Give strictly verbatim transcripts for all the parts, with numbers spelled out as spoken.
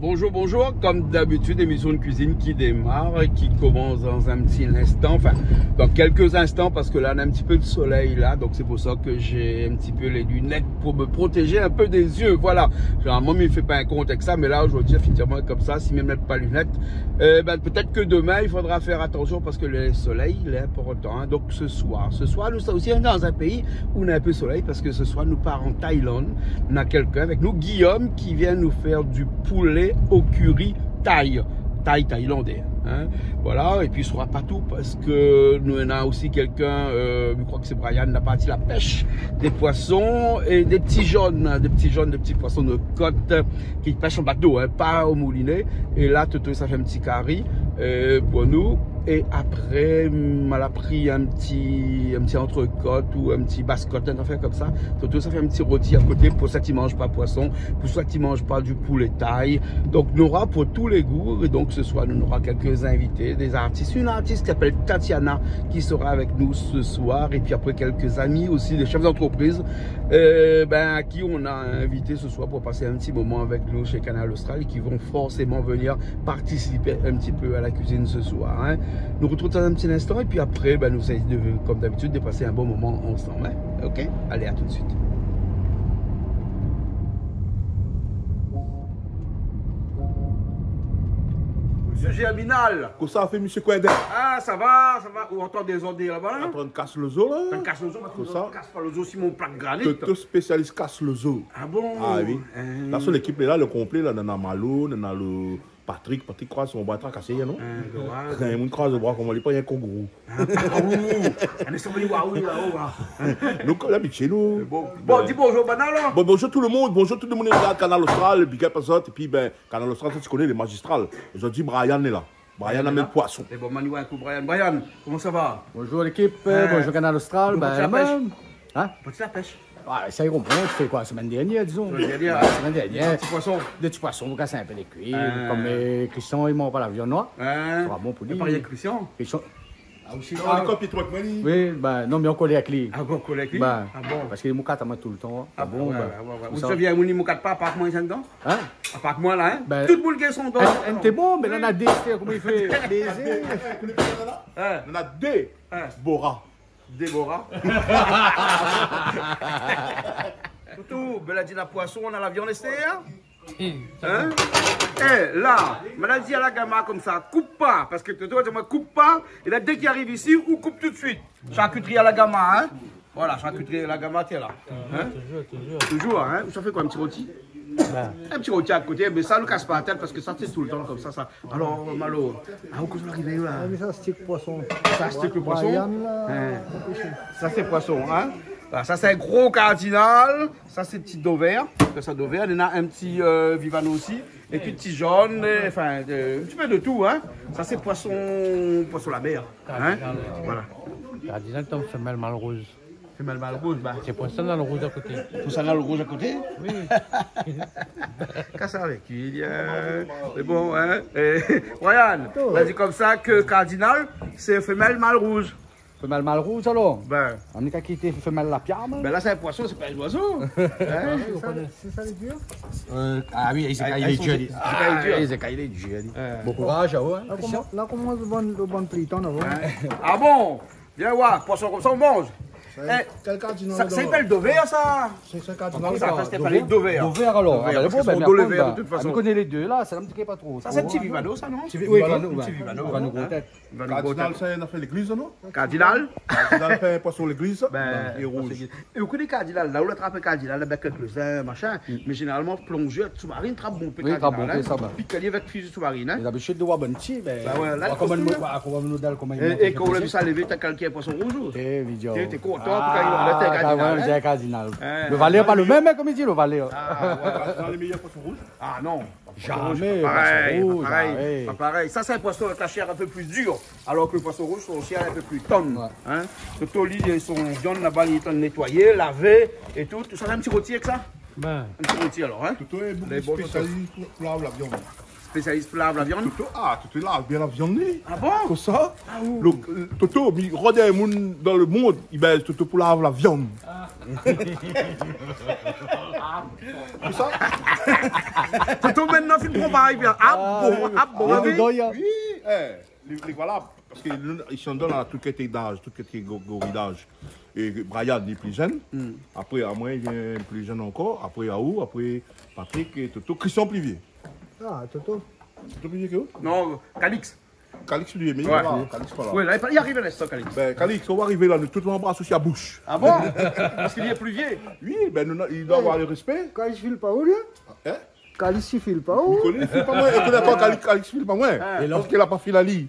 Bonjour, bonjour. Comme d'habitude, émission de cuisine qui démarre et qui commence dans un petit instant, enfin, dans quelques instants, parce que là, on a un petit peu de soleil, là, donc c'est pour ça que j'ai un petit peu les lunettes pour me protéger un peu des yeux, voilà. Généralement, mi fé pa in kont avèk sa, mé la, zordi, éfèktivman, konmsa, si mi mèt pa linèt, euh, ben, pétèt ke domin, i fodra fé atansion parske le solèy, lé inportan, in. Donk, se soir, se soir, nou sra osi dan in péi ousa néna in pé solèy, parske se soir, nou par an Thaïlande. Nou na kèlkin avèk nou, Guillaume, ki vien nou fé du poulet au curry thaï, thaï, thaïlandais, in. Voilà, épi sra pa tout, parske nou néna osi kèlkin, euh, mi kroi ke sé Brian, la parti la pèsh dé poison é dé ti jone, dé ti jone, dé ti poison de kot, ki pèsh an bato, in, pa o mouliné. É la, Toto sa fé in ti kari, euh, pou nou. É apré, mm, èl la pri in ti, in ti antrekot ou in ti baskot, in zafèr konmsa. Toto sa fé in ti roti a koté pou sak i manz pa poison, pou sak i manz pa du poulet thaï. Donk, nora pou tou lé gou. É donk, se soir, nou nora kèlk invité, dé artis. In artis ki apèl Tatiana, ki sra avèk nou se soir. Épi apré, kèlk zami osi, dé shèf d'antrepriz, euh, ben, a ki nou la invité se soir pou pas in ti moman avèk nou shé Kanal Austral, ki vont forséman vnir partisipé in ti pé a la kuizine se soir, in. Nou artrouv dan in ti instan, épi apré, ben, nou éséy de, konm d'abitid, de pas in bon moman ansanm, in. OK ? Alé, a tout de suit. Mésyé Germinal. Kosa i fé, mésyé Coindin ? Ah, sa va, sa va. Ou antann dézord laba, la ? Antann kas lo zo, la. Antann kas lo zo, parske... Kosa ? Kas pa lo zo si mon plak granit. Toto spésialis kas lo zo. Ah bon ? Ah oui. Euh. La, son lékip lé la, lo konplé, la, nana Malo, nana lo Patrick, Patrick kroiz son bra, trakasé, non ? Euh, dommage. Kan in moun kroiz lo bra, koman li pa in kongou. Ah, ou, ou. Donk, labitid, nou. Bon, bon, di bonjour, banna, la. Bon, bonjour tout le monde, bonjour tout le monde ki gard Kanal Austral, big up azot, épi, ben, Kanal Austral, sa, ou koné, lé mazistral. Zordi, Brian lé la. Brian la amèn poison. É bon, mani, ouais, kou Brian. Brian, koman sa va ? Bonjour lékip, euh, bonjour Kanal Austral. Ou la parti la pèsh ? In ? Parti la pèsh. Ah, sa i ronpon, sé koi, semèn dèrnièr, dizon. Semèn dèrnièr, ouais. Semèn dènièr. Dé ti poison. Dé ti poison, pou kas in pé lé kui. Kom, euh, Christian, i manz pa la viann noir. Sé pa bon pou li. Christian. Ah, osi, ah, li kopi tro avèk moin, li. Oui, ben, non, mé an kolèr avèk li. Ah bon, an kolèr avèk li ? Ben, ah bon. Parske li moukat amoin toultan. Ah bon, ouais, ben, ouais, ouais. Ou sa vien, ou ni moukat pa, apar moin, i sa dedan ? In ? Apar moin, la, in ? Ben, tout moun gingn son don. In, in té bon, mé la, nana dé, sé koman i fé ? Dé zé. In. Nana dé. In. Bora. Déborah. Toto, ben la di na poison, na la viann, èstèr. In ? Eh, la, ma la di a la gama konmsa, koup pa, parske Toto la di amoin koup pa, é la, dé ki ariv isi, ou koup tout suit. Sharkitri a la gama, in ? Voilà, sharkitri a la gama, tiens la. In ? Toujour, toujour. Toujour, in ? Ou sa fé koi, in ti roti ? Ben. In ti roti a koté, mé sa, nou kas pa la tèt parske sa, sé toultan konmsa, sa. Alor, Malo, ah, ou kosa ou la arivé la ? Ah, mé sa, stik poison. Sa, stik lo poison ? Brian, la, in. Sa, sé poison, in ? Voilà, sa, sé in gro kardinal. Sa, sé ti dovèr. Sa, dovèr. Néna in ti, euh, vivano osi. É pi ti jone, euh, anfin, euh, in ti pé de tout, in. Sa, sé poison, poison la mèr. In ? Kardinal. Voilà. Kardinal, tann, femèl mal rouz. Femèl mal rouz, ben. Sé pou sa nana lo rouz a koté. Pou sa nana lo rouz a koté ? Oui. Kas avèk li, euh, mé bon, in. Eh, Ryan, la di konmsa ke kardinal, sé femèl mal rouz. Femèl mal rouz, alor ? Ben. Anou la kit femèl la piam, in ? Ben la, sé in poison, sé pa in zoizo. In ? Sé sa, sé sa lé dir ? Euh, ah oui, i sé, ah, kay lé dir, li. Ah, i sé kay lé dir, li. Bon kouraz aou, in, Christian. La, koman, la, koman ou bann, ou bann plitan, la, in ? Ah bon ? Vien oir, poison konmsa, ou manz. Sa, eh, kèl kardinal sa, sa i apèl dovèr, sa ? Sé, sé kardinal, sa i apèl dovèr. Dovèr, alor. Dovèr, ah ben, parske sé bon, dovèr, de tout fason. Ah, mé koné lé dé la, sa, mi koné pa tro. Sa, sé in ti vivano, sa, non ? Ti vi-, oui, vivano, in ti vivano, in. Vivano gro tèt. Vivano gro tèt. Kardinal, sa, i fé légliz, non ? Kardinal ? Kardinal i fé poison légliz, sa ? Ben, é rouz. É ou koné kardinal, la, ou la trap kardinal, avèk lo zin, machin. Mé zénéralman, plonzèr soumarin i trap bonpé kardinal, in. Oui, i trap bonpé, sa, ben. Pi kali avèk fizi soumarin, in. Lé abitié de oir bann ti, ben, ah ouais, la, koman nou, koman nou dal, koman i mont, é kan ou la vi sa lévé, ta kalkilé poison rouz, ou ? Eh, vidéo. Té, té kontan, pou kardinal, in. Ah, kardinal. Lo valèr pa lo mèm, in, konm i di, lo valèr. Ah, ouais. Kardinal lé méyèr poison rouz ? Ah non. Zamé, poison rouz, pa parèy, pa parèy, zamé. Pa parèy. Sa, sé in poison avèk la shèr in pé pli dir. Alor ke lo poison rouz, son shèr lé in pé pli tann, in. Toto, li, son viann laba, li lé antrinn nétoiyé, lavé é tout. Ou sa fé in ti roti avèk sa ? Ben. In ti roti, alor, in ? Toto lé bonpé spésialis pou, pou lav la viann. Spésialis pou lav la viann ? Toto, ah, Toto i lav bien la viann, li. Ah bon ? Konmsa ? Ah, ou ? Lo, Toto, mi rod in moun dan lo mond, i bèz Toto pou lav la viann. Ah. Kosa ? Toto, mintnan, fine pran pa, bien. Ah bon, ah bon, ah oui. Oui, eh, li, li, voilà. Parske nou, isi andan la, tout kalité daz, tout kalité go-, gorilaz. É Brian, li pli jenn. Hmm. Apré, amoin, li vien pli jenn ankor. Apré, aou, apré Patrick, é Toto, Christian pli vié. Ah, Toto. Toto pli vié ke ou ? Non, Calix. Calix, li lé mé, ouais, voilà, Calix, voilà. Ouais, la, li ariv a linstan, Calix. Ben, Calix, ou va arivé la, nou tout, nou anbras osi a boush. Ah bon ? Parske li lé pli vié. Oui, ben, nou, li doi avoir le respé. Calix i fil pa ou, li ? Hein ? Calix i fil pa ou ? Ou koné, i fil pa moin. Ou koné ankor Calix, Calix i fil pa moin. Ah. Parske la pa fil ali.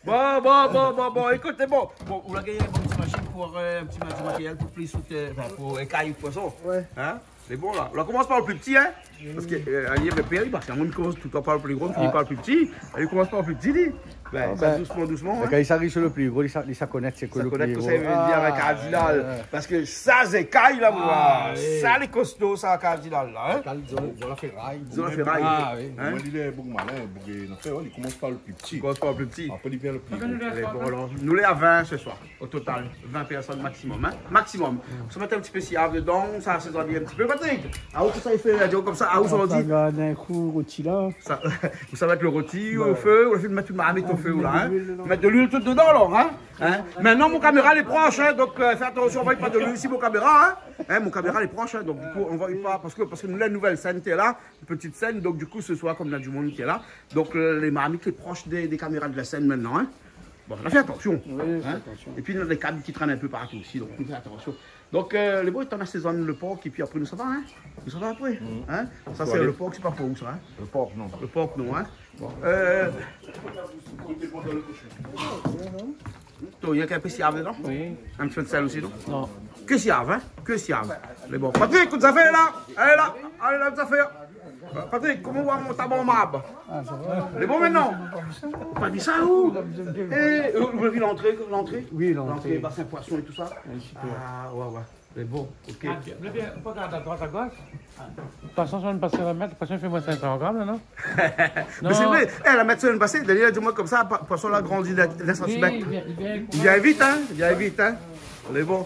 Bon, bon, bon, bon, bon, ékout, bon. Bon, ou la gingn in bon ti mashine pou, euh, in ti ma-, ti matériel pou plis, euh, anfin, pou ékay poison. Ouais. Hein ? Mé bon, la, nou komans par le pli pti, hein. Parske, euh, ali, avèk Pierre, parske amoin, mi komans toultan par le pli gro, mi fini par le pli pti. Ah. Ali, li komans par le pli pti, li. Ben, ah, sa, ben, dousman, dousman, hein. Kan li ariv sir le pli gro, li sa, li sa konèt sé koi le pli gro. Sa konèt kosa i vé dir, ah, kardinal. Ouais. Parske sa, sé ékay la, ah, oui, sa, lé kosto, sa, kardinal la, hein. Kardinal, zot la fé ray. Zot la fé ray. Ah, oui. Hein ? Moin, li lé boug malin, boug, euh, non, frèr, ouais, li komans par le pli pti. Li komans par le pli pti. Apré, li vien le pli gro. Alé, bon, alor, nou lé a vin se soir. O total, vin pèrsone maximum, hein ? Maximum. Ou sa mèt in ti pé siav dedan, sa asézone in ti pé. Patrick, ah, ou sa i fé la, konmsa, ah, ou sa i di. Sa va, in kou, roti la. Sa, ou sa mèt le roti o fé, ou la fine mèt tout marmit o fé, ou la, hein ? Mèt de luil tout dedan, alor, hein ? Hein ? Mintnan, mon kaméra lé prosh, hein, donk, euh, fé atansion, anvoy pa de luil si mon kaméra, hein ? Hein, mon kaméra lé prosh, hein, donk, di kou, anvoy pa, parske, parske nou, la nouvèl sèn té la, petite scène, donc du coup, ce soir, comme il y a du monde qui est là, donc, euh, les marmites, lé prosh dé, dé kaméra de la scène mintnan, hein. Bon, nou fé atansion. Oui, fé atansion. Hein ? Épi, nou na dé kab ki trène in pé partou osi, donk nou fé atansion. Donk, euh, lé bon, i atann asézone le por, épi apré, nou sava, hein ? Nou sava apré, hein ? Sa, sé le por, sé pa pou ou, sa, hein ? Le por, non. Le por, non, hein ? Bon, euh, Ton, i a in pé siav dedan ? Oui. In ti pé de sèl osi, non ? Non. Ke siav, hein ? Ke siav. Mé bon. Patrick, kout zafèr la. Alé la. Alé la, zafèr. Patrick, koman ou va mont a bon marb ? Ah, sa va. Lé bon mintnan ? Pa di sa, ou ? Eh, euh, ou la vi lantré, lantré ? Oui, lantré. Lantré, basin poison é tout sa. Oui, super. Ah, ouais, ouais. Mé bon, ok. Ah, bien. Ou pé gard a droit, a gosh. De tout fason, semèn pasé, la mèt, poison i fé moin sink san gram, la, non ? Mé sé vré, eh, la mèt semèn pasé, Daniel la di amoin konmsa, pa-, poison la grandi d'in, d'in santimèt. Oui, i vien, i vien vit, hein, i vien vit, hein. Mé bon.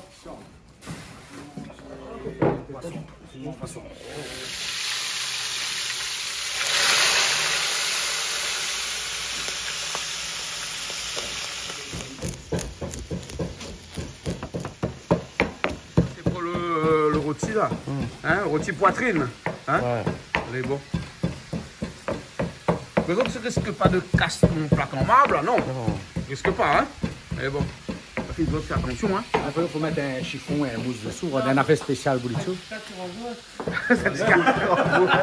Sé pou le, le roti la. Hmm. Hein, roti poitrine. Hein ? Ouais. Lé bon. Mé donk, ou risk pa de kas mon plak an marb la, non ? Non. Ou risk pa, hein ? Mé bon. Sa fé, zot i fé atansion, hein ? Apré, fo mèt in shifon, in mous desou, in afèr spésial pou li. Sa di kasi ranbours.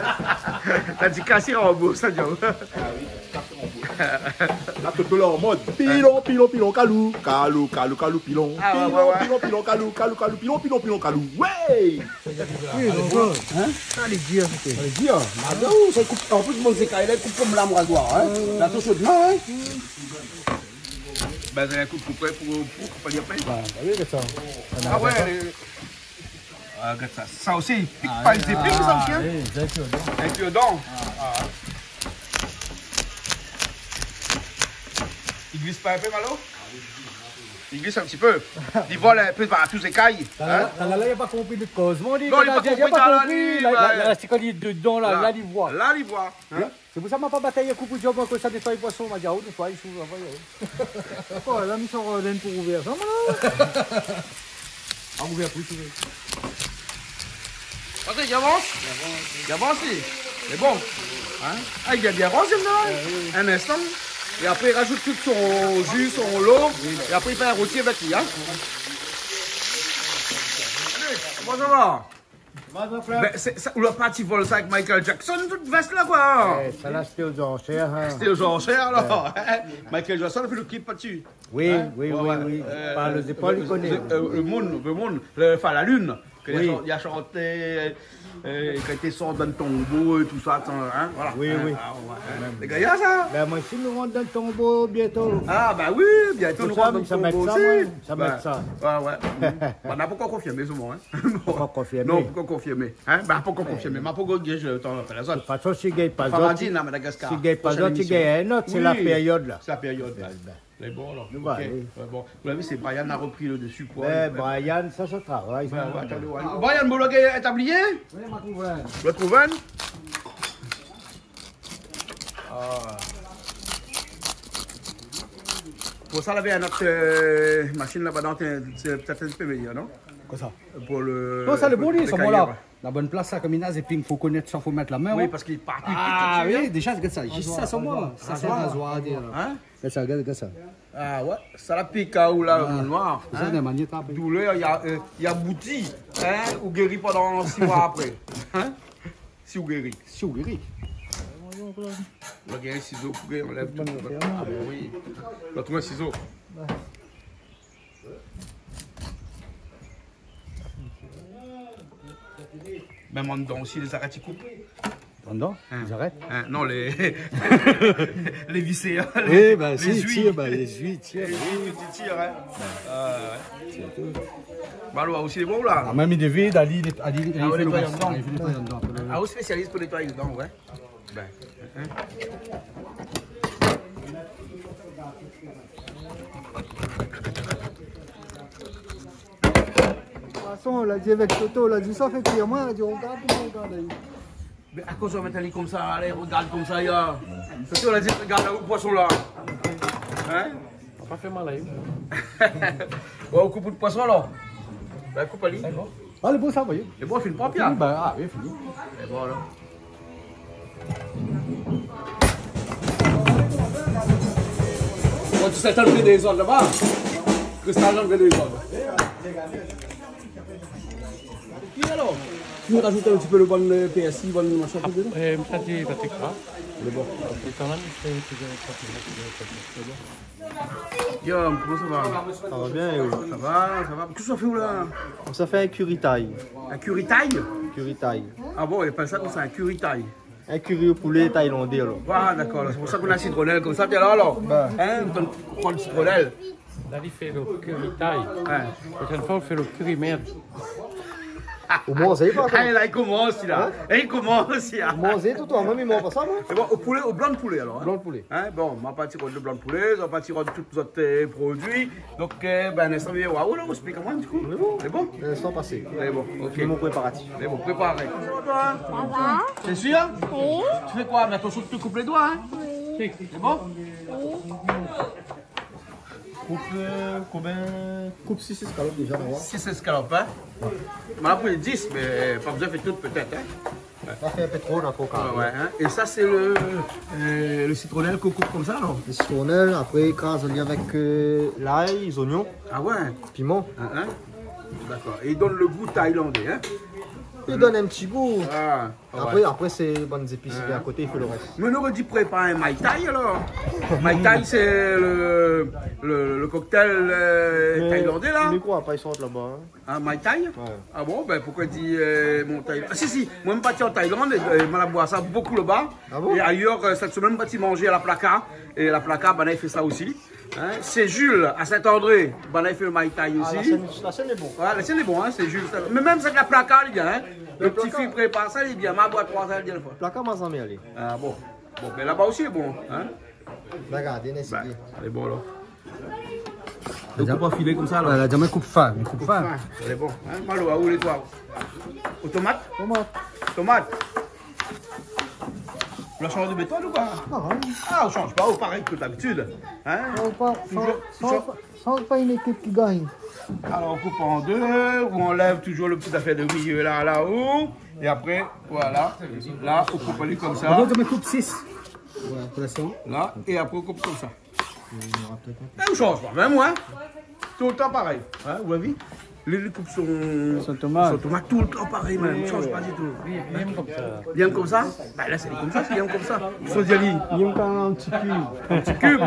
Sa di kasi ranbours, sa di. Ah oui, kasi ranbours. La, Toto la an mod pilon, pilon, pilon, kalou, kalou, kalou, kalou, pilon. Ah, ouais, ouais, ouais. Pilon, pilon, pilon, kalou, kalou, kalou, pilon, pilon, pilon, kalou. Ouais ! Oui, donk, hein ? Sa lé dir, sa. Sa lé dir. Mé atann, sa i koup. An plis, mon zékay la, i koup konm la, mon razoir, hein. Ouais, ouais. La, tout sot, non, hein ? Ben, sa i koup, koup, pou, pou koup ali apré. Bah, bah oui, mé sa. Ah ouais, lé, ah, gard sa. Sa osi, i pik pa, i pik, sa osi, hein. Ah oui, zépis dedan. Zépis dedan. Ah. I glis pa in pé, Malo ? I glis in ti pé. I vol in pé par tout zékay. Talèr la, li la pa konpri le kozman, li. Non, li la pa konpri, talèr la, li, la, la, la, sé kan li lé dedan, la, la, li voi. La, li voi. Hein ? Sé pou sa ma pa batay koup diob, akoz sa nétoy poison, ma di, ah, ou nétoy, sou, la, voyé. Ankor, la, mi sort, euh, lenn pou ouvèr sa, moin, la. Ah, ouvèr pou, si ou vé. Patrick, i avans ? I avans, li. Lé bon. Hein ? Ah, li lé bien rans, la. Ouais, oui, oui. In instan. É apré, i razout tout son ji, son lo. Oui. É apré, i fé in roti avèk li, hein. Koman sa va ? Ben, sé, sa, ou la parti vol sa avèk Michael Jackson, tout vès la, koi. Eh, sa la, sété aux enchères, hein. Sété aux enchères, alor. Ouais. Michael Jackson la fé le clip la dsi. Oui, oui, oui, oui. Hein ? Ouais, ouais. Euh, par le, le, le, euh, le Moon, le Moon, le, enfin, la Lune, ke li la shan-, li la shanté, euh, kan li té sort dan le tonbo é tout sa, hein, voilà. Oui, oui. Ah, ouais. Lé gayar, sa. Ben, moin osi, mi rant dan le tonbo bientôt. Ah, ben oui, bientôt, nou rant dan le tonbo osi. Sa mèt sa, moin. Sa mèt sa. Ben, ouais, ouais. Ben, na pankor konfirmé, solman, hein. Pankor konfirmé. Non, pankor konfirmé. Hein ? Ben, pankor konfirmé. Ouais. Ma pankor gingn, euh, tan, tan la zone. De tout fason, si i gingn pa zot, si i gingn pa zot, i gingn in ot, sé la périod, la. Oui, sé la périod, la. Ben, ben. Lé bon, alor. Nou va alé. OK. Ouais, bon. Vous l'avez vu, c'est Brian a repris le dessus, quoi. Ouais, Brian, sa, sa travay, sa. Ouais, ouais, atann, ouais. Brian, bon, le gars, t'as oublié ? Oui, ma trouvé. Le trouvé ? Ah. Pou sa, lavé in ot, euh, machine laba dan, sé pétèt in pé méyèr, non ? Kosa ? Pou le, non, sa, le pou bon, li, le sa, kayé, voilà. Ouais. La bone plas, sa, konm i na, zéping, fo konèt sa, fo mèt la min, oui, hein. Parske li part. Ah, oui, déza, gard sa. Zis sa, sa, moin. Sa, sé razoir, hein. Gard sa, gard, gard sa. Ah ouais, sa la pik aou la, noir, hein. Sa, la manièr, sa, doulèr, i a, euh, i a bouti, hein, ou géri pandan sis moi apré. Hein ? Si ou géri. Si ou géri. Ou va gingn sizo pou anlèv tout. Bon, OK, ah, ben oui. Lot moin sizo. Mèm andan osi, lé zarèt i koup. Andan ? Hein. Lé zarèt ? Hein, non, lé, lé visé, hein, oui, lé, ben, lé si, zui. Tir, ben, lé zui, tir. Lé zui, tout i tir, hein. Ah, ouais. Sé tou. Ba, lo osi, lé bon, la. Ah, mèm i dévid, ali, ali, ah, i fé lo nétoy andan. Li fé lo nétoy andan. Ah, ou spésialis pou nétoy andan, ouais. Ben, hein. Poison, la di avèk Toto, la di sa fé kui, moin la di, regard, regard, la. Mé akoz ou mèt ali konmsa, alé, regard konmsa, ya. Toto la di, regard la, ou poison la. Hein ? Sa pa fé mal, hein. Ouais, ou koup out poison, alor. Ben, koup ali. Dakor. Ah, lé bon, sa, voyé. Lé bon, fine pa, Pierre. Fini, ben, ah, oui, fini. Lé bon, alor. Bon, tu sais, t'as le dézord là-bas. Cristal, t'as le dézord. Pi alor, ou rajout in ti pé lo bann, euh, pèrsi, bann machin, tout dedan. Ap-, euh, sa, sé Patrick, hein. Lé bon. É kan mèm, sé, sé, sé, sé, sé bon. Guillaume, comment ça va ? Ça va bien, et vous ? Ça va, ça va. Kosa ou fé la ? On s'est fait un curry thaï. Un curry thaï ? Curry thaï. Ah bon, i apèl sa konmsa, un curry thaï. Un curry au poulet thaïlandais, alors. Ah, dakor, sé pou sa ou na sitronèl konmsa, ou lé la, alor. Ben. Hein, ou pran sitronèl. La, li fé lo curry thaï. Ouais. Proshèn foi, ou fé lo curry mèrd. Ou manz pa, toi ? Ah, la, li komans, la. Hein ? Li komans, la. Ou manz tout, toi, mèm, i manz pa sa, non ? Sé bon, o poulé, o blan poulé, alor, hein ? Blan poulé. Hein, bon, ma parti rod lo blan poulé, ma parti rod tout zot, euh, produi. Donk, euh, ben, in instan, vien oir, la, ou ésplik amoin, di kou. Lé bon. Lé bon ? In instan pasé. Lé bon, OK. Fini mon préparatif. Lé bon, préparé. Ça va ? T'es sûr ? Oui. Tu fais quoi ? Mais attention, tu te coupes les doigts, hein ? Oui. Lé bon ? Oui. Koup, euh, konbien ? Koup sis éskalop déza, nou va oir. Sis éskalop, hein ? Ouais. Mé apré dis, mé pa bezoin fé tout, pétèt, hein ? Ouais. Pa fé in pé tro, la, tro karé. Ouais, ouais, hein. É sa, sé lo, euh, lo sitronèl k'ou koup konmsa, alor ? Lo sitronèl, apré, kraz ali avèk, euh, lay, zoignon. Ah ouais ? Piman. Hein, hein. Dakor. É i donn lo gou thaïlandais, hein ? I donn in ti gou. Ah. Apré, ouais. Apré, sé bann zépis, ouais, a koté, i fé lo rès. Mé nou noré di prépar in Mai Tai, alor. Mai Tai, sé lo, lo, lo cocktail, euh, thaïlandais, la. Mé, mé koi, pa, i sort laba, hein. Un Mai Tai ? Ouais. Ah bon, ben, poukoi di, euh, mon Thaï-, ah, si, si, moin, mi parti an Thaïlande, é, é, ma la boir sa bonpé laba. Ah bon ? É ayèr, euh, sèt semèn, ma parti manzé a la Plaka. É la Plaka, ben, i fé sa osi. Hein, sé Jules à Saint-André, ben, i fé lo Mai Tai osi. Ah, la shèn, la shèn lé bon. Ouais, la shèn lé bon, hein, sé Jules. Mé mèm sèt la Plaka, lé bien, hein. Lo ti fi i prépar sa, lé bien. Ma boir troi sa, lé bien, la foi. Plaka, ma zamé alé. Ah bon. Bon, ben, laba osi lé bon, hein. Regard, néna... Ben, lé bon, alor. La di amoin filé konmsa, la. Ouais, la di amoin koup fin, mé koup fin. Koup fin, lé bon, hein. Malo, a ou lé toi ? O tomat ? Tomat. Tomat. Ou la shanj de métod ou koi ? Ah, ouais. Ah, ou shanj pa, ou parèy ke d'abitid. Hein ? Toujour, san, san, toujour. San pa in ékip ki gingn. Alor, ou koup an dé, ou anlèv toujour lo ti zafèr de ri la, la-o. É apré, voilà. La, ou koup ali konmsa. Donk, ou koup sis. Ouais, pou linstan. La, é apré, ou koup konmsa. É ou shanj pa mèm, ouais. Toultan parèy. Hein, ou la vi ? Li, li koup son, son tomat. Son tomat toultan parèy, mèm. Li shanj pa ditou. Li, li èm konmsa. Li èm konmsa ? Ben la, sé konmsa, li èm konmsa. Son diali. Li èm kan mèm in ti kib. In ti kib.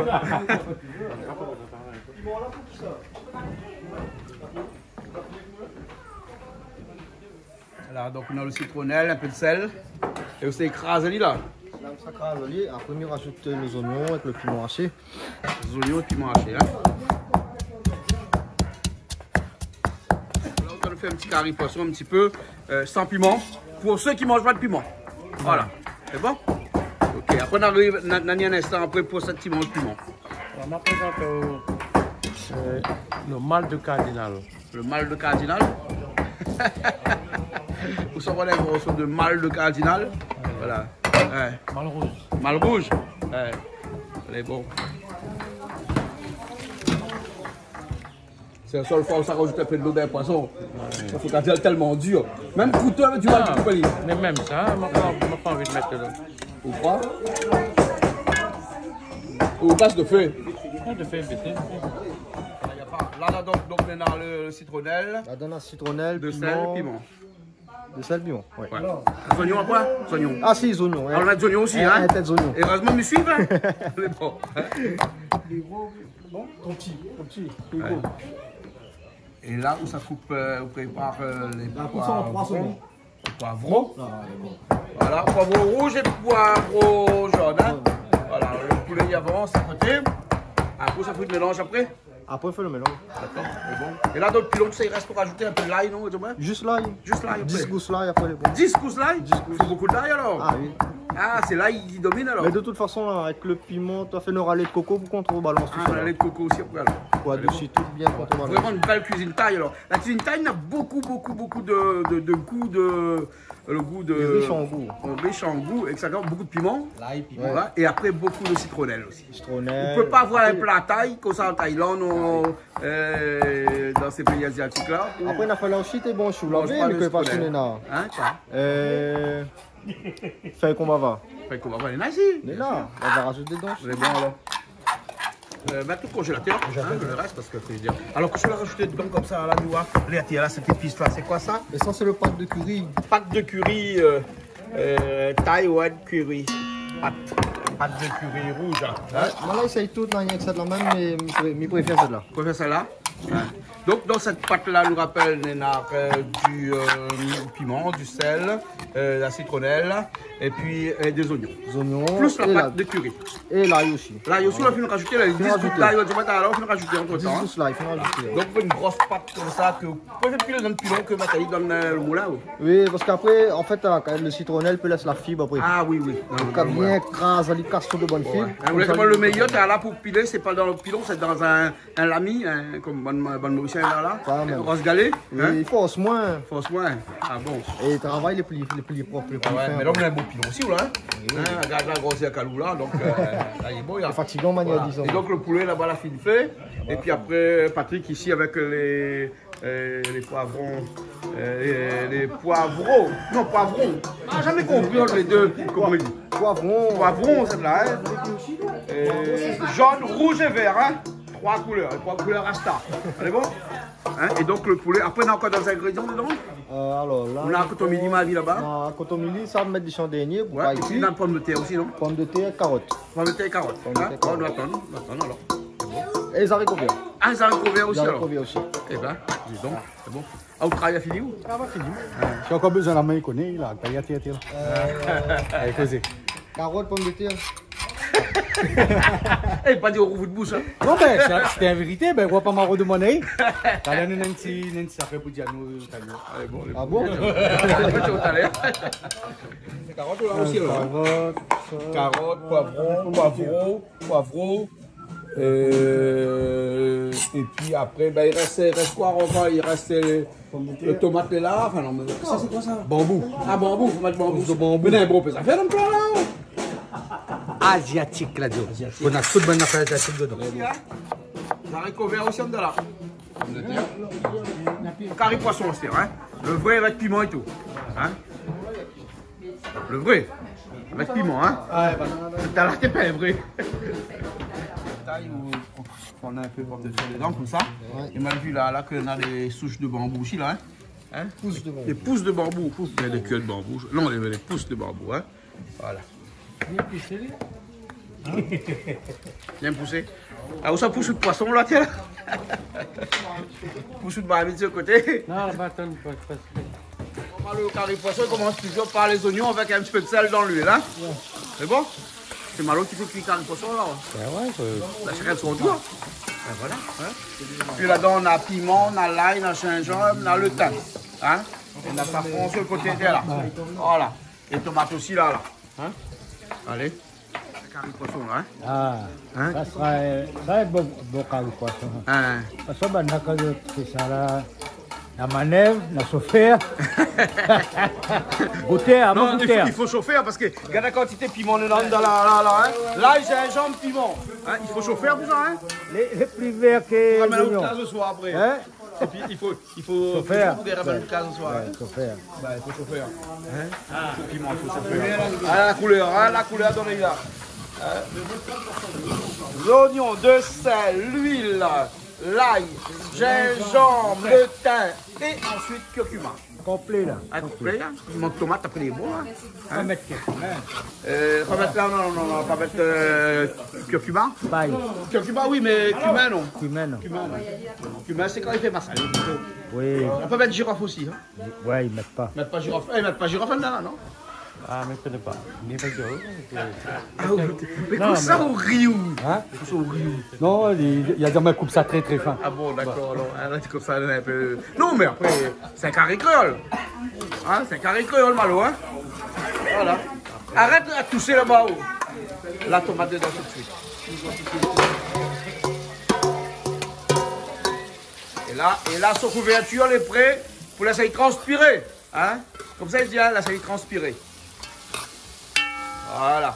La, donk, nou na lo sitronèl, in pé d'sèl. É ou sa kraz ali, la. La, sa kraz ali. Apré, nou rajout, euh, lé zoignon avèk lo piman ashé. Zoignon é piman ashé, hein. La, ou sa fé in ti kari poison, in ti pé, euh, san piman. Pou sak i manz pa d'piman. Voilà. Lé bon ? OK. Apré, nou ariv, nou, nou, in instan apré, pou sak i manz piman. On va présenter au, euh, le mal de cardinal. Le mal de cardinal. Vous savez, on a une morceau de mal de cardinal. Voilà. Ouais. Mal rouge. Mal rouge. Ouais. Lé bon. Sé la sèl foi ou sa rajout in pé dolo dan poison. Parske kan lé tèlman dir. Mèm kouto, mèm di mal, tu peux pas lire. Mé mèm sa, ma pa, ma pa anvi mèt dolo. Ou koi ? Ou kas do fé. Ah, do fé, bété. La, la, donk, donk, nou néna le, le sitronèl. La, donk, la sitronèl, do sèl, piman. Do sèl, piman, ouais. Ouais. Zoignon apré ? Zoignon. Ah si, zoignon, ouais. Ah, nou néna zoignon osi, hein ? In tèt zoignon. Erèzman mi suiv, hein ? Mé bon. Bon, ton ti, ton ti, ton gro. É la ou sa koup, euh, ou prépar, euh, lé poivron. La koup sa an troi segond. Poivron. Ah, dakor. Voilà, poivron rouge et poivron jaune, hein. Ouais. Voilà, le poulet i avans a koté. Apré sa fé le mélanz apré. Apré fé le mélanz. Dakor, lé bon. É la, dan le pilon, sa i rès pou rajouté in pé lay, non, Thomas ? Zis lay. Zis lay apré. Dis gous lay, apré lé bon. Dis gous lay ? Dis gous. Fo bonpé lay alor ? Ah oui. Ah, sé lay i domine alor. Mé de tout fason, la, avèk le piman, ou la fé in lé de koko pou kontrebalans tout sa. Ah, lé de koko osi apré alor. Koi, alé, desi bon. Tout bien kontrebalans. Vréman in bèl kuizine thaï alor. La kuizine thaï néna bonpé, bonpé, bonpé de, de, de gou de, le gou de... Lé rish an gou. Rish an gou, é sa i gard bonpé de piman. Lay, piman. Ouais. Voilà. É apré bonpé de sitronèl osi. Sitronèl. Ou pé pa voir in pla thaï konmsa an Thaïlande, euh, dan sé péi aziatik la. Apré, na fé la osi, té bon, si ou la vi, mé ke pa sou néna. Hein, koi ? Euh, fèy konbava. Fèy konbava, néna isi. Néna, nou va rajout dedan. Lé bon alor. Euh, mèt tout konzélatèr, hein, le rès, parske fo dir. Alor ke si ou la rajout dedan konmsa, la, nou voi, lé atèr la, sé zépis la, sé koi sa ? É sa, sé le pat de kari. Pat de kari, euh, euh, Taiwan curry. Pat, pat de kari rouz, hein. Ouais, moin la éséy tout, na rienk sèt-la mèm, mé mi pré-, mi préfèr sèt-la. Ou préfèr sèt-la ? Ouais. Donk, dan sèt pat-la, nou rapèl, néna, euh, du, euh, piman, du sèl, euh, la sitronèl, épi, euh, dé zoignon. Zoignon. Plis la pat de kari. É lay osi. Lay osi, ou la fine rajouté, la, dis gous lay, ou la di amoin talèr, ou la fine rajouté antretan, hein. Dis gous lay, fine rajouté. Donk, in gro pat konmsa ke ou pé fé pilé dan le pilon ke Nathalie i donn, euh, le moulin, ou ? Oui, parske apré, an fèt, euh, kan le sitronèl i pé lès la fib apré. Ah oui, oui. Non, non, non, ouais. Kan bien kraz, li kas tout le bann fib. Ouais. Hein, ou lé koman le méyèr, la, pou pilé, sé pa dan le pilon, sé dan in in lami, hein, konm bann, bann Morisien la, la. Sa mèm. Ros galé, hein ? Oui, i fors moin. Fors moin. Ah bon ? É travay lé pli, lé pli prop, lé pli fin. Ah ouais, mé la, ou néna in bon pilon osi, la, hein ? Oui, oui. Hein, gard la grosèr kalou la, donk, euh, la, lé bon, la. Lé fatigan, manièr dizon. Voilà. É donk, le poulé laba la fine fé. Épi apré, Patrick isi avèk lé, euh, lé poivron. Euh, lé, lé poivro. Non, poivron. Ah, zamé konpri ant lé dé. Koman i di ? Poivron. Poivron, sèt-la, hein. Euh, zone, rouz é vèr, hein. Troi koulèr, troi koulèr rasta. Alé, bon ? Hein, é donk le poulé, apré, néna ankor dé zingrédian dedan ? Euh, alor la, néna kotomili, ma vi laba. Néna kotomili, sa, mèt desi an dernié, pou pa épi. Ouais, épi néna pomdetèr osi, non ? Pomdetèr, karot. Pomdetèr, karot. Hein ? Pomdetèr, karot. Bon, nou atann, nou atann alor. É zariko vèr. Ah, zariko vèr osi alor. Zariko vèr osi. Eh ben, dis donc, sé bon. Ah, ou travay la fini, ou ? Travay la fini. Ah. Si ankor bezoin la min, i koné, la, kay atèr, atèr, la. Euh, alé, kozé. Karot, pomdetèr. Eh, pa di ou rouvèr out boush, hein. Non, bin, sa, sété in vérité, bin, ou va pa ma rodomann, hein. Talèr, nou néna in ti, in ti zafèr pou di anou, talèr. Alé, bon, alé, bon. Ah bon ? Talèr. Karot, la osi, la, hein. Karot, poivron, poivron, poivron. Euh, épi apré, bin, i rès, i rès koi ankor ? I rès, euh, le tomat lé la. Anfin, non, mé sa, sé koi sa ? Banbou. Ah, banbou, fo mèt banbou. Fo banbou. Mé non, bon, pé sa fé dan le pla la. Aziatik, la, Joe. Aziatik. Ou néna tout bann zafèr aziatik dedan. Zariko vèr osi, andan la. Kari poison osi, hein. Le vré avèk piman é tout. Hein ? Le vré. Avèk piman, hein ? Ah ouais, voilà. Talèr té pa vré. Tay ou pran in pé pomdetèr dedan, konmsa. Ouais. É ma vi la, la, ke néna dé soush de banbou osi, la, hein ? Hein ? Pous de banbou. Dé pous de banbou. Pous de banbou. Néna dé kièr de banbou. Non, néna dé pous de banbou, hein ? Voilà. Bien pousé, li. Bien pousé. Ah, ousa pous le poison, la, tiens. Pous le marmit de ce côté. Non, laba, atann, pa, pa. Bon, le kari poison, i komans touzour par lé zoignon avèk in ti pé de sèl dan luil, hein. Ouais. Sé bon ? Sé Malo ki fé kui kari poison, la, ouais. Ben ouais, euh. Bin, shakinn son tour. Ben voilà, hein. Épi ladan, néna piman, néna lay, néna zinzanm, néna le tin. Hein ? É néna safran su le koté dèrièr la. Ouais. Voilà. É tomat osi la, la. Hein ? Alé. Kari poison la, hein ? Ah, hein ? Sa sra, sa, in bon, bon kari poison. Hein. Parske banna kan zot i fé sa la, na manèv, na sofèr. Goutèr, non, bon, i fo, goutèr. I fo sofèr parske gard la kantité piman néna dan la, la, la, hein. Lay, zinzanm, piman. Hein, i fo sofèr pou sa, hein. Lé, lé pli vèr ke zoignon. Ramèn out kaz le soir apré. Hein ? Épi i fo, i fo sofèr. Pou gingn ramèn out kaz le soir, hein. Ouais, sofèr. Bah, i fo sofèr. Hein ? Ah. Fo piman, fo sofèr. Ah, la koulèr, hein, la koulèr dan lé la. Hein ? Zoignon, de sèl, luil, lay, zinzanm, le tin é ansuit kurkuma. Konplé la. Ah, konplé la. I mank tomat, apré lé bon, hein. Hein ? Pa mèt kurkuma. Euh, pa mèt la, non, non, non, pa mèt, euh, kurkuma. Pay. Kurkuma, oui, mé kumin, non. Kumin, non. Kumin, non. Kumin, sé kan i fé masalé, plito. Oui. I pé mèt zirof osi, hein. Ouais, i mèt pa. Mèt pa zirof. Eh, mèt pa zirof la, non ? Ah, mé mi koné pa. Ni pa zirof. Ah, ou, mé non, kosa mé ou ri, ou ? Hein ? Kosa ou ri, ou ? Non, li, li la di amoin koup sa trè, trè fin. Ah bon, dakor, alor. Ah, la, sé konmsa, la, in pé. Non, mé apré, sé in kari kréol. Hein, sé in kari kréol, Malo, hein ? Voilà. Arèt la tousé laba, ou. La tomat dedan tout suit. É la, é la, son kouvèrtir lé pré pou lès ali transpiré. Hein ? Konmsa i di, hein, lès ali transpiré. Voilà.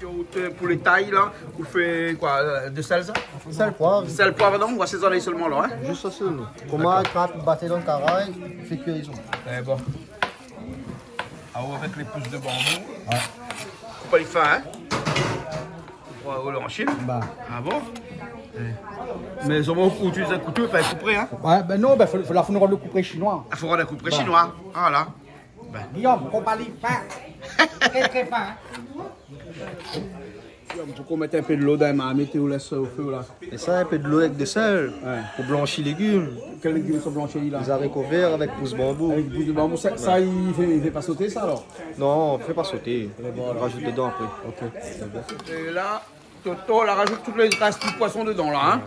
Sur, euh, pou lé tay la, ou fé koi, euh, de sèl, sa ? Sèl, poiv. Sèl, poiv, non ? Ou asézone solman la, hein ? Zis sa sèl. Dakor. Koman, trap, bat dan karay, fé kui, i son. Eh bon. Ah, ou avèk lé pous de banbou. Ouais. Koup ali fin, hein ? Koup, euh, an Chine. Bah. Ah bon ? Eh. Mé solman ou itiliz in kouto, pa in koupré, hein ? Ouais, ben non, ben fo, fo, la fo nou rann le koupré shinoi. Ah, fo rann le koupré shinoi. Bah. Voilà. Ben. Guillaume, koup ali fin. Trè, trè fin, hein ? Guillaume, poukosa ou mèt in pé dolo dan la marmit é ou lès o fé, la ? É sa, in pé dolo avèk de sèl, ouais, pou blanshi légim. Kèl légim i fo blanshi la ? Zariko vèr avèk pous banbou. Avèk pous de banbou, sa, sa, i fé, i fé pa soté sa, alor ? Non, i fé pa soté. Lé bon, alor. Rajout dedan apré. Ok. É la, Toto la rajout tout lé rès du poison dedan, la, hein ?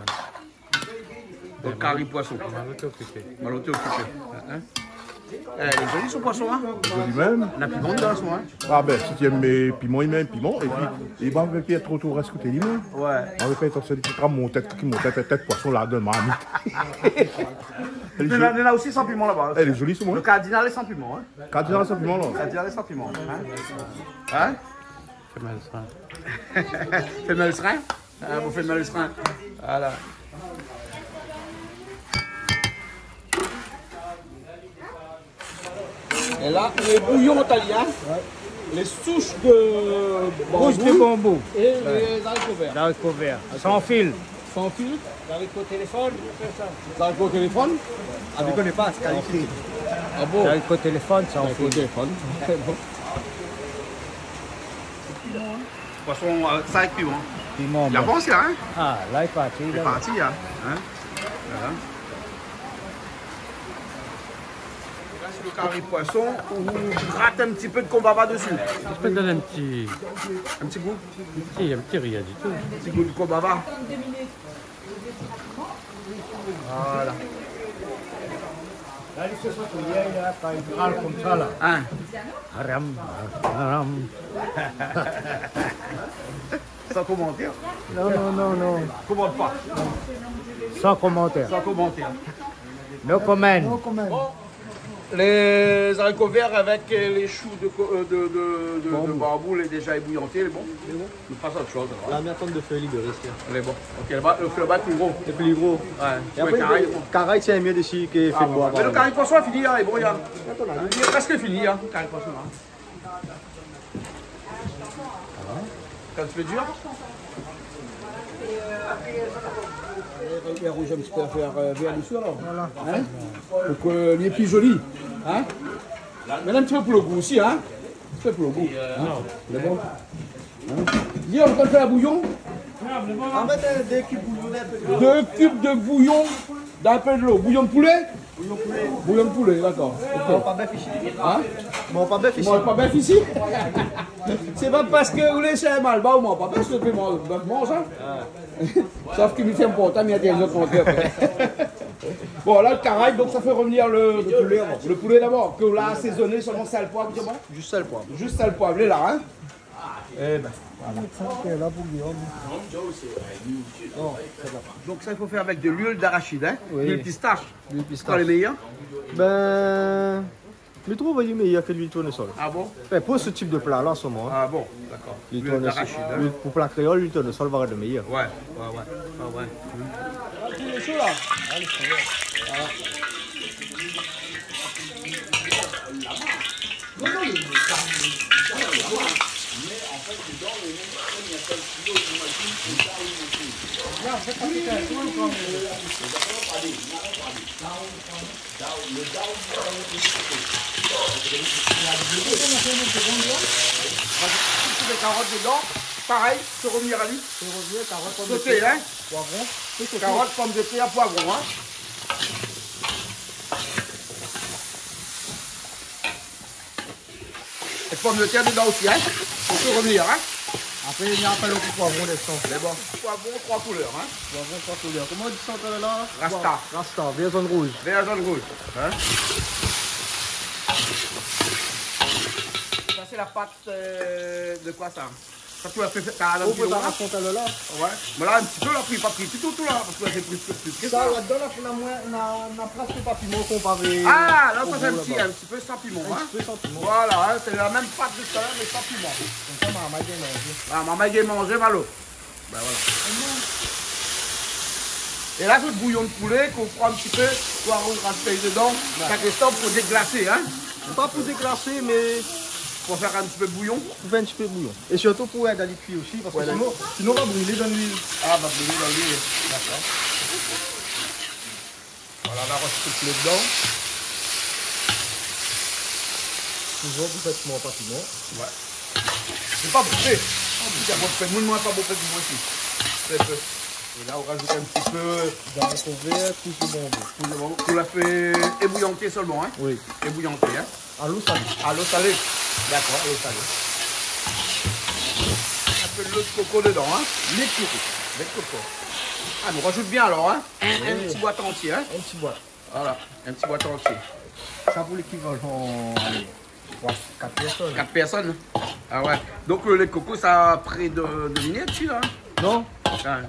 Le kari poison. Malo té okipé. Malo té okipé. Hein ? Eh, lé zoli, son poison, hein ? Zoli mèm. Na piman dedan, hein ? Ah ben, si ou èm, euh, piman, i mèt piman. Épi, voilà, i va pa tro, tro rès koté li, mé. Ouais. Ou va pa èt sèl ki pran mon tèt, ki mon tèt, tèt poison la, dan marmit. Lé zoli. Néna, néna osi san piman laba. Eh, lé zoli, son, hein ? Le kardinal lé san piman, hein ? Kardinal san piman, la. Kardinal lé san piman, hein ? Hein ? Fé mal srin. Fé mal srin ? Ah, ou fé mal srin. Voilà. É la, lé bouyon italien, ouais, lé soush de banbou. Soush de banbou. É, ouais, lé zariko vèr. Zariko vèr. Ok. San fil. San fil. Zariko téléfone, fé sa. Zariko téléfone ? Ah, mi koné pa, sé kalifié. San fil. Ah bon ? Zariko téléfone, san fil. Zariko téléfone. Bon. Poison, euh, sa avèk piman. Piman, bon. Li avans la, hein ? Ah, la, li lé parti, la. Li lé parti, hein ? Hein ? Voilà. Sa sé le kari poison, ou grat in ti pé de konbava desi. I pé donn in ti, in ti gou. Si, in ti rien ditou. In ti gou de konbava. Voilà. La, li fé son touyèr, la, pa in kral konmsa, la. Hein ? Haram, haram. San komantèr. Non, non, non, non. Komant pa. San komantèr. San komantèr. No comment. No comment. Bon. Lé zariko vèr avèk, euh, lé shou de ko-, euh, de, de, de, de banbou, lé déza ébouyanté, lé bon. Lé bon. Nou pas a ot shoz, alor. La, mi atann de fèy libéré, sé. Lé bon. Ok, laba, le fé laba lé pli gro. Lé pli gro. Ouais, é apré, karay, karay, sé myé desi ke fé de boi. Ah, ouais, ouais. Mé le kari poison la fini, hein, lé bon, la. Atann, la. Li lé prèsk fini, hein, kari poison la. Kan i fé dir. Li rouj in ti pé, fé, euh, vèr desi, alor. Voilà. Hein ? Pou ke li lé pli zoli. Hein ? Mèt in ti pé pou le gou osi, hein ? In ti pé pou le gou. Hein ? Lé bon. Hein ? Li, ou va fé in bouyon. Ou va mèt, euh, dé kib bouyon, in pé de... Dé kib de bouyon. Dan in pé dolo. Bouyon de poulé ? Bouyon poulé. Bouyon de poulé, dakor. Ok. Manz pa bèf isi. Hein ? Manz pa bèf isi. Manz pa bèf isi. Sé pa parske ou lé shé Malbar, ou manz pa bèf, ou pé manz, bèf manz, hein. Ah. Sof ke mi fé mon port, mi intèrdi zot manzé apré. Bon, la, le kari, donk sa i fé revnir le, le poulé d'abor. Le poulé d'abor, ke la asézoné solman sèl, poiv, sé bon ? Zis sèl, poiv. Zis sèl, poiv, lé la, in ? Ébin, voilà. Sa, sé la pou Guillaume. Non, sé pa. Donk sa, i fo fé avèk de luil d'arashid, in ? Oui. Luil pistash. Luil pistash. Koi lé méyèr ? Bin, mi trouv lé méyèr ke luil tournesol. Ah bon ? Anfin, pou se tip de pla la, an se moman, in. Ah bon, dakor. Luil tournesol. Luil d'arashid, in. Luil pou pla kréol, luil tournesol va èt méyèr. Ouais, ouais, ouais. Ah ouais. Lé sho la. Alé, voilà. Rajout in ti pé de karot dedan, parèy, fé revnir ali. Fé revnir, karot, pomdetèr, poivron. Soté, in. Tout soté. Karot, pomdetèr, poivron, in. É pomdetèr dedan osi, in. Fé revnir, in. Apré, i na pa lo poivron dedan. Mé bon, poivron troi koulèr, in. Poivron troi koulèr. Koman i di sa talèr la ? Rasta. Rasta, vèr, zone, rouz. Vèr, zone, rouz, in. Sa, sé la pat, eu, de koi sa ? Sa, ou la fé, ou la fé préparasion talèr la. Ouais. Mé la, in ti pé, la, pri, pa pri ditou, tout la, parske la, sé plis, plis ke sa. Sa, ladan, la, finalement, na, na prèsk pa piman konparé o gro laba. Ah, la, sa fé in ti, in ti pé san piman, in. In ti pé san piman. Voilà, in, sé la mèm pat de talèr, mé san piman. Konmsa, marmay i gingn manzé. Ah, marmay i gingn manzé, Malo. Bin voilà. É la, sé le bouyon de poulé k'ou pran in ti pé, k'ou rajout dedan. Ouais. Sa, késtion pou déglasé, in. Pa pou déglasé, mé pou fé in ti pé bouyon. Pou fé in ti pé bouyon. É sirtou pou èd ali kui osi, parske sinon, sinon, va brilé dan luil. Ah, va brilé dan luil. Dakor. Voilà, la, rajout tout dedan. Toujour pou fé piman, pa piman. Ouais. Sé pa bonpé. Sé pa bonpé. Moun, moin, pa bonpé piman isi. Trè pé. É la, ou rajout in ti pé. Zariko vèr, tout sé bon. Tout sé bon. Ou la fé ébouyanté solman, in ? Oui. Ébouyanté, in ? A lo salé. A lo salé. Dakor, a lo salé. In pé de lé de koko dedan, in. Lé de koko. Lé de koko. Ah, nou rajout bien alor, in. In, in ti bwat antié, in. In ti bwat. Voilà, in ti bwat antié. Sa pou lékivalan, alé, troi, kat pèrsone. Kat pèrsone. Ah ouais. Donk, eu, lé de koko, sa pré de, de miné dsi, in ? Non. Ah.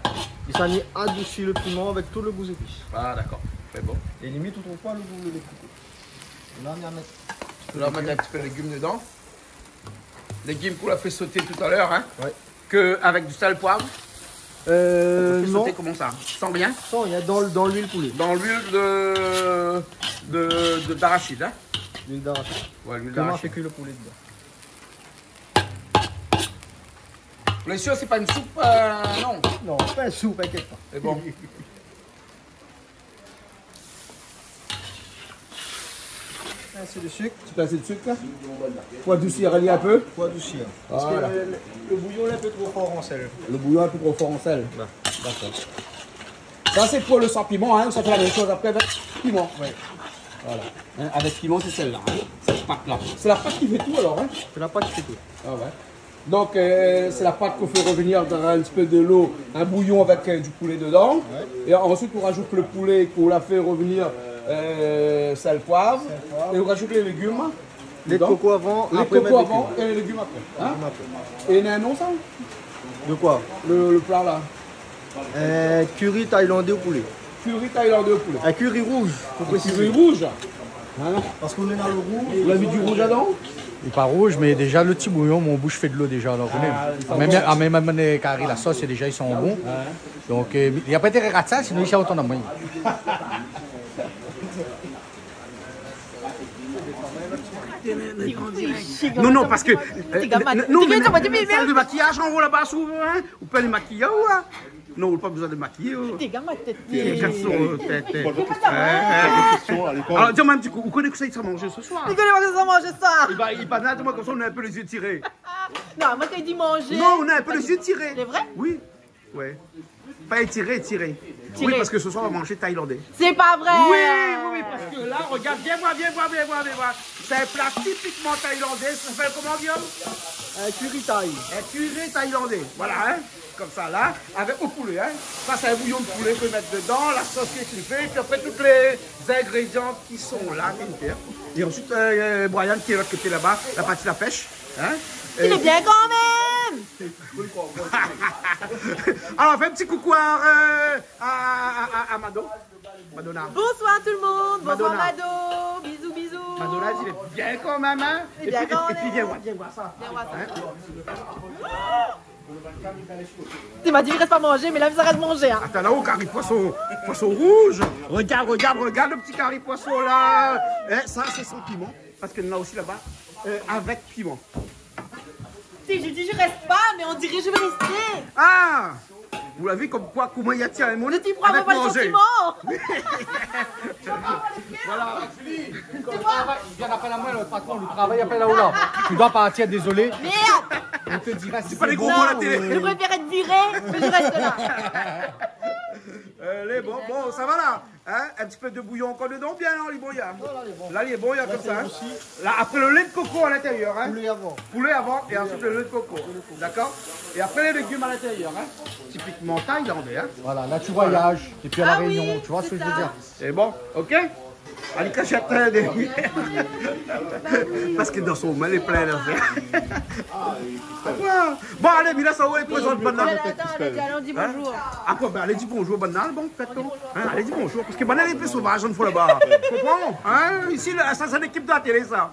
É sa ni adousi le piman avèk tout le gou zépis. Ah, dakor. Sé bon. É limit, ou trouv pa le gou le lé de koko. La, nou va mèt, la, nou va mèt in ti pé de légim dedan. Légim k'ou la fé soté talèr, in ? Ouais. Ke avèk du sèl, poiv ? Eu, non. Ou fé soté koman sa ? San rien ? San rien, dan, dan luil poulé. Dan luil de, de, de, d'arashid, in ? Luil d'arashid. Ouais, luil d'arashid. Koman ou fé kui le poulé dedan ? Lé sir, sé pa in soup, eu, non ? Non, pa in soup, inkièt pa. Sé bon. Pinsé de sik. Ti pinsé de sik, la. Pou adousir ali in pé. Pou adousir. Voilà. Parske le, le, le bouyon lé in pé tro for an sèl. Le bouyon lé in pé tro for an sèl. Ouais. Dakor. Sa, sé pou le san piman, in. Sa fé la mèm shoz apré avèk piman. Ouais. Voilà. In, avèk piman, sé sèl-la, in. Sèt pat-la. Sé la pat ki fé tout, alor, in. Sé la pat ki fé tout. Ah ouais. Donk, eu, sé la pat k'ou fé revnir dan in ti pé de lo, in bouyon avèk, eu, du poulé dedan. Ouais. É ansuit, ou rajout le poulé k'ou la fé revnir, eu, sèl, poiv. Sèl, poiv. É ou rajout lé légim dedan. Lé de koko avan, apré mèt lé légim. Lé de koko avan é lé légim apré. In ? Légim apré. É néna in non, sa ? De koi ? Le, le pla, la. Eu, kari tailandé o poulé. Kari tailandé o poulé. In kari rouz, fo présizé. Kari rouz. Voilà. Parske nou néna le rouz. Ou la mi du rouz dedan ? Lé pa rouz, mé déza le ti bouyon, mon boush i fé de lo déza, alor, ou koné. Ah, mèm, ah, mèm, mèm, mèm kari, la sos, sé déza, i san bon. Ouais. Donk, eu, na pa intéré rat sa, sinon i sa otan dan moin. Non, non, parske, eu, non, mé sal de makiyaz an-o laba, souvan, in. Ou pé alé makiy aou, in. Non, ou la pa bezoin de makiy, oh. Déga ma tèt. Déga son tèt. Alor, di amoin in ti kou, ou koné kosa i sra manzé se soir ? Ou koné kosa i sra manzé se soir ? É bin, é bin, la, di amoin konmsa, ou na in pé lé zié tiré. Non, moin té di manzé. Non, ou na in pé lé zié tiré. Sé vré ? Oui. Ouais. Pa étiré, tiré. Tiré. Oui, parske se soir, nou va manzé tailandé. Sé pa vré. Oui, oui, oui, parske la, regard, vien voir, vien voir, vien voir, vien voir. Sé in pla tipikman tailandé. Sa i apèl koman, Guillaume ? In kari thai. In kari tailandé. Voilà, in. Konmsa la, avèk lo poulé, in. Sa sé in bouyon de poulé ke mi mèt dedan, la sos ke mi fé, épi apré tout lé zingrédian ki lé la, ke mi fé. É ansuit, eu, Brian ki lé lot koté laba, la parti la pèsh, in. Lé bien kan mèm. Alor, fé in ti koukou a, eu, a, a, a, a Mado. Madonna. Bonsoir tout le monde. Bonsoir Madonna. Mado. Bisous, bisous. Madonna, lé bien kan mèm, in. Lé bien kan mèm. Épi, épi, vien voir, vien voir sa. Vien voir sa. In ? Ti ma di, i rès pa manzé, mé la, sa i rès manzé, in. Atann, la, o kari poison, poison rouz. Regard, regard, regard lo ti kari poison la. In, sa sé san piman. Parske nou na osi laba, eu, avèk piman. Si, mi di, mi rès pa, mé on diré mi sa rès. Ah ! Ou la vi konm koi, koman i atir lé moun avèk manzé. Ti pran mon santiman. Voilà. Julie, le travail, viens, appelle à moi le patron, le travail appelle là-haut là. Tu dois partir, désolé. Merde. On te dira si c'est bon. Di pa lé gro mo la télé. Mi préfèr èt viré, mé mi rès la. Alé, bon, bon, sa va la. In ? In ti pé de bouyon ankor dedan, bien, la, lé bon, la. Non, la, lé bon. La, lé bon, la, konmsa, in. Osi. La, apré lo lé de koko a lintérièr, in. Poulé avan. Poulé avan, é ansuit lo lé de koko. Dakor ? É apré lé légim a lintérièr, in. Tipikman tailandé, in. Voilà, là, tu voyages, et puis à La Réunion, tu vois ce que je veux dire ? Ah oui. Sé bon, OK ? Alé, kashèt, in, dé... Parske dan son min lé plin la, fé. Bon, alé, mi lès aou, prézant banna. Atann, atann, alé, di bonjour. In ? Akoz, bin, alé di bonjour banna, bon, fé ton. In, alé di bonjour, parske banna lé in pé sovaz, in foi laba. Konpran ? In ? Isi la, sa sé lékip de la télé, sa.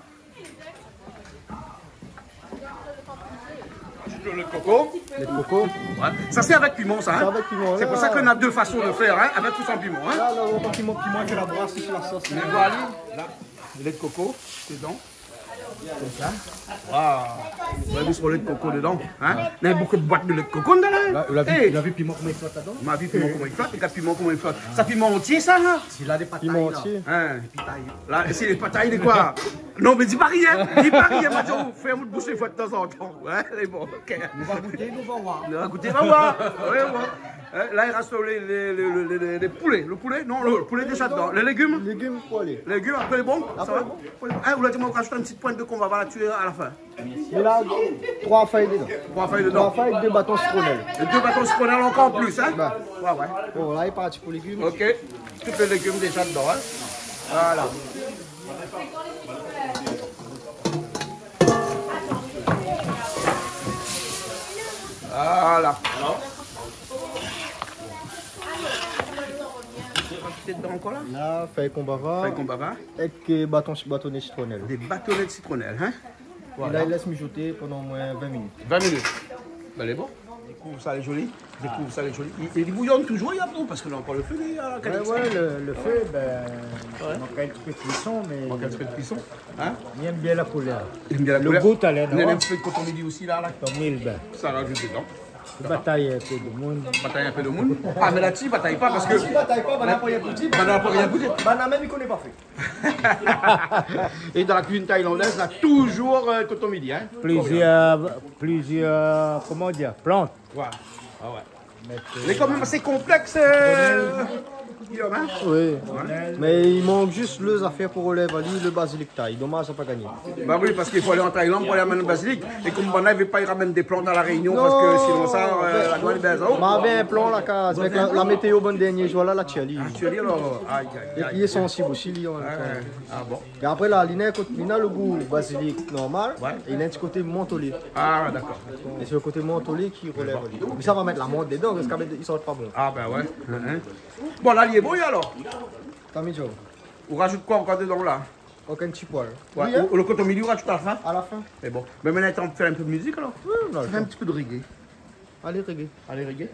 Azout lo lé de koko. Lé de koko. Ouais. Sa sé avèk piman, sa, in ? Sé avèk piman, la. Sé pou sa ke nou na dé fason de fèr, in, avèk ou san piman, in ? La, la, ou la pa piman, piman, sé la bras, sé la sos. Mé voilà, la, lé de koko dedan. Konmsa. Waouh. Ou la vi son lé de koko dedan, in ? Néna bonpé de boit de lé de koko dedan la. La, ou la vi, ou la vi piman koman i flot ladan ? Ma vi piman koman i flot, é kat piman koman i flot. Sa piman antié sa la ? Sé la, lé pa tay la. Piman antié. In ? Lé pa tay. La, sé lé pa tay, lé koi ? Non, mé di pa rien, di pa rien, ma di, ou fé in bout boush in foi de tanzantan. Ouais, lé bon, OK. Nou va gouté, nou va voir. Nou va gouté, va voir. Ouais, ouais. In, la, i rès lé, lé, lé poulé. Lo poulé, non, lo poulé déza dedan. Lé légim ? Légim pou alé. Légim, apré lé bon, sa va ? Apré lé bon. In, ou la di amoin, ou razout in ti poin de konbava la, ti a la fin. Mé la, troi fèy dedan. Troi fèy dedan. Troi fèy, dé baton sitronèl. É dé baton sitronèl ankor an plis, in ? Ouais. Ouais, ouais. Bon, la, lé parti pou légim. OK. Tout lé légim déza dedan, in ? Voilà. Voilà. Sé dedan ankor la ? La, fèy konbava. Fèy konbava. Èk, eu, baton, batoné sitronèl. Dé batoné de sitronèl, in ? Voilà. É la, i lès mijoté pandan omoin vin minit. Vin minit. Bin, lé bon. Dékouv sa, lé zoli. Dékouv sa, lé zoli. I, i bouyon touzour, i a, non, parske la ankor lo fé, li, a la... Ouais, ouais, lo, lo fé, bin, i mank in ti pé de kuison, mé... Mank in ti pé de kuison, in ? Mi èm bien la koulèr. Èm bien la koulèr. Lo gou, talèr, non ? Néna in ti pé de koton mili osi la, la. Koton mili, bin. Sa razout dedan. Batay in pé demoun. Batay in pé demoun. Ah, mé la, ti batay pa parske... Ah, ti batay pa, banna la pa rien pou dir. Banna la pa rien pou dir. Banna mèm i koné pa fé. É dan la kuizine tailandèz, la touzour, eu, koton mili, in. Plizièr, plizièr, koman dir, plant. Ouais. Ah ouais. Mé sé kan mèm asé konplèks, eu, Guillaume, in ? Oui. Ouais. Mé i mank zis lé zafèr pou rolèv ali, lo bazilik tay. Domaz, la pa gagné. Ba oui, parske i fo alé an Tailand pou alé amenn lo bazilik. É konm banna i vé pa i ramèn dé plant a La Rényon, parske sinon sa, eu, la douane i bèz aou. Non. Mavé in plant la kaz, mé la, la météo bann dèrnié zour la, la tir ali. Ah, tir ali alor. Ay, ay, ay. É pi lé sansib osi, li, an mèm tan. Ah bon. É apré la, li néna koté, li néna lo gou bazilik normal, é li néna in ti koté mantolé. Ah, dakor. É sé lo koté mantolé ki rolèv ali. Mé sa va mèt la mant dedan, parske apré i sort pa bon. Ah, bin ouais. Bon, la, li lé bon, alor. Tami Joe. Ou razout koi ankor dedan la ? Okin ti poil. Ouais, ou, lo koton mili, ou razout a la fin ? A la fin. Mé bon. Mé mintnan, fé in pé de mizik, alor. Oui, nou na lo tan. Sa fé in ti pé de reggae. Alé, reggae. Alé, reggae.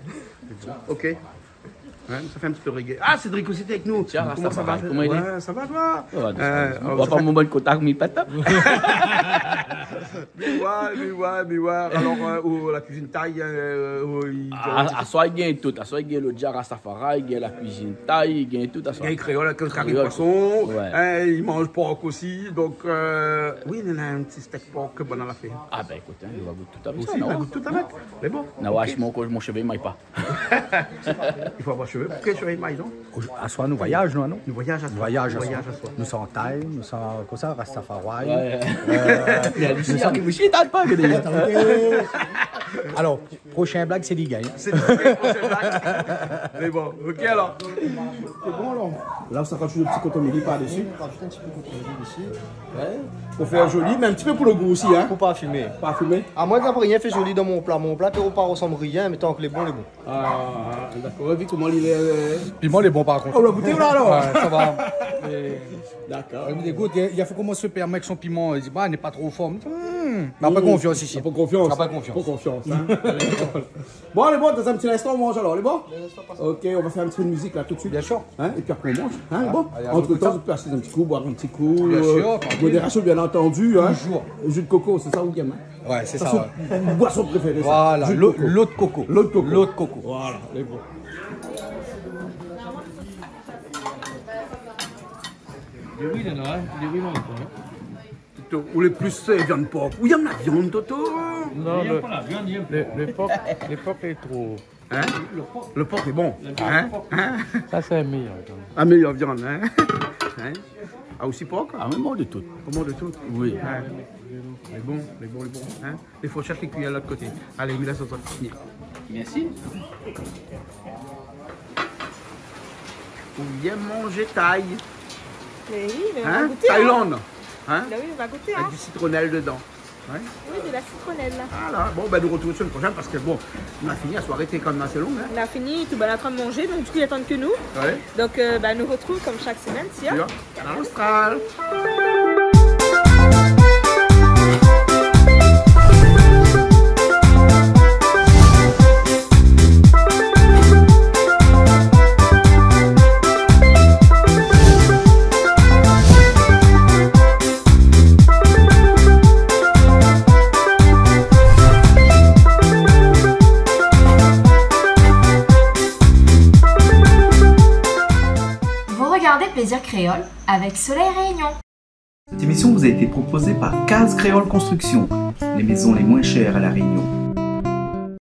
OK. Ouais, sa fé in ti pé reggae. Ah, Cédric osi té avèk nou. Koman sa va ? Koman i lé ? Ouais, sa va, toi ? Sa va, sa va. Ou va pa mon bon kontak, mi pèt, in ? Mé ouais, mé ouais, mé ouais. Alor, eu, ou, la kuizine tay, eu, ou, i... Ah, aswar i gingn tout. Aswar i gingn lo djara safara, i gingn la kuizine tay, i gingn tout aswar. I gingn kréol avèk lo kari poison. Ouais. In, i manz pork osi. Donk, eu, oui, néna in ti stèk pork ke banna la fé. Ah bin, ékout, in, nou va gout tout avèk sa, non ? Osi, nou va gout tout avèk. Mé bon. Non, OK. Mon, mon shové i may pa. I fo avoir shové. Poukoué shové i may, non ? Aswar nou voyaz, non, non ? Nou voyaz aswar. Nou voyaz aswar. Nou sava an Tay, nou sava konmsa, Rastafari. Ouais. Eu, nou sava... Atann, atann. Alor, proshin blag, sé li gingn. Sé li gingn, proshin blag. Mé bon, OK alor. Sé bon alor. La, ou sa rajout in ti kotomili par dési. Rajout in ti pé kotomili dési. Wé. Pou fé zoli, mé in ti pé pou lo gou osi, in. Pou parfimé. Parfimé. A, moin, kan rien fé zoli dan mon pla, mon pla i pé pa rosanm rien, mé tank lé bon, lé bon. A, dakor. Ou la vi koman li lé, euh... Piman lé bon par kont. A, ou la gouté la alor ? Wé, sa va. Mé... Dakor. Li gout, li la fé koman se pèrmèt avèk son piman, li di, ba, lé pa tro for. Hmm. Mé na pa konfians isi. Na pa konfians. Na pa konfians. Pa konfians, in. Bon, lé bon, dan in ti linstan, nou manz alor, lé bon ? OK, nou va fé in ti pé de mizik la tout suit. Bien sûr. In ? Épi apré, nou manz, in, lé bon ? Alé, alé, ékout sa. Antretan, nou pé asiz in ti kou, boir in ti kou, bien sûr, euh, modération, bien entendu, in. Toujours. Ji de koko, sé sa ou yèm, in ? Wé, sé sa, wé. Sa sé mon boison préféré, sa. Voilà, ji de koko. Lo de koko. Lo de koko. Lo de koko. Voilà, lé bon. Dé ri, néna, in ? Dé ri, non, in ? Toto, ou lé plis, euh, viann por. Ou yèm la viann, Toto ? Non, mi yèm pa la viann, mi yèm... Le, le por, le por lé tro... In ? Lo por lé bon. In ? In ? Sa sé méyèr, kan mèm. A, méyèr viann, in ? In ? A, osi por ? A, mi manz de tout. Ou manz de tout ? Oui. In ? Lé bon, lé bon, lé bon, in ? Lé fourshèt, lé kuiyèr lot koté. Alé, mi lès azot fini. Mèrsi. Ou yèm manz tay. Mé oui, mé nou va gouté, in. In ? Thaïlande. In ? Ba oui, nou va gouté, in. Avèk di sitronèl dedan. Wé. Oui, de la sitronèl. Voilà. Bon, bin, nou artrouv la semèn proshèn parske, bon, nou la fini, la soiré té kan mèm asé long, in. Nou la fini, tout bann la antrinn manzé, donk di kou, i atann ke nou. Wé. Donk, euh, ba, nou artrouv konm shak semèn, Sia. Sia. Kanal Austral. Vous regardez Plaisir Créole avec Soleil Réunion. Cette émission vous a été proposée par Case Créole Construction, les maisons les moins chères à La Réunion.